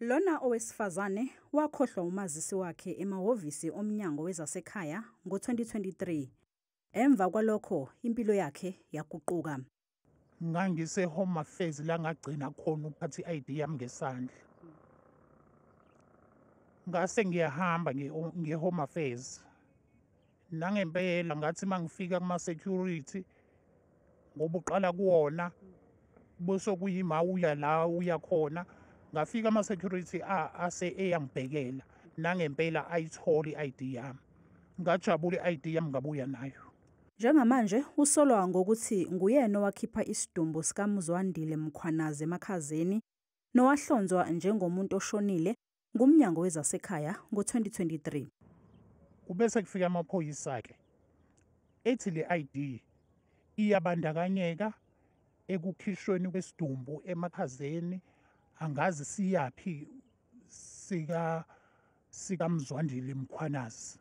Lona owesifazane wakhohlwa umazisi wakhe emahhovisi oMnyango Wezasekhaya ngo-2023. Emva kwalokho impilo yakhe yaguquka. Ngangise-Home Affairs la ngagcina khona ukuphatha i-ID yami ngesandla. Ngase ngiyahamba ngiye-Home Affairs. Nangempela ngathi uma ngifika kuma-security, ngoba uqala kuwona bese kuyima uya la uya khona, ngafika ama-security ase eyangibhekela, nangempela ayithola i-ID yami. Ngajabula, i-ID yami ngabuya nayo. Njengamanje usolwa ngokuthi nguyena owakhipha isidumbu sikaMzwandile Mkhwanazi emakhazeni nowahlonzwa njengomuntu oshonile nguMnyango Wezasekhaya ngo-2023. Kubese kufika amaphoyisa-ke ethi le ID iyabandakanyeka ekukhishweni kwesidumbu emakhazeni, angazi siyaphi sikaMzwandile Mkhwanazi,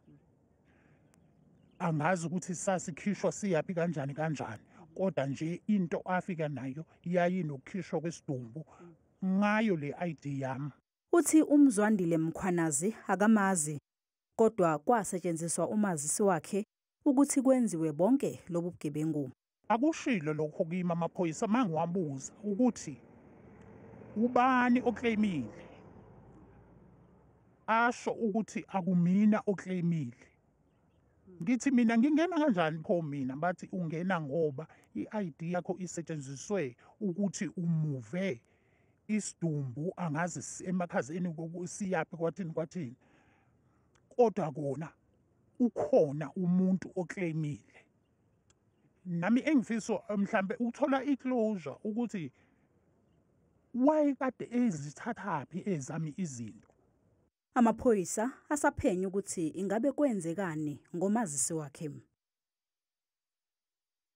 angazi ukuthi sasikhishwa siyaphi kanjani kanjani, kodwa nje into afika nayo yayinokukhishwa kwesidumbu ngayo le ID yami. Uthi uMzwandile Mkhwanazi akamazi, kodwa kwasetshenziswa umazisi wakhe ukuthi kwenziwe bonke lobu bugebengu. Akushilo lokho kimi amaphoyisa mangiwabuza ukuthi ubani oclaimile, asho ukuthi akumina oclaimile. Ngithi mina ngingena kanjani pho mina? Bathi ungena ngoba i-ID yakho isetshenziswe ukuthi umuve isidumbu, angazi emakhazeni siyaphi kwathini kwathini, kodwa kona ukhona umuntu oclaimile. Nami engifiso mhlambe ukuthola i-closure ukuthi wayekade ezithathaphi ezami izinto. Amaphoyisa asaphenya ukuthi ingabe kwenzekani ngomazisi wakhe.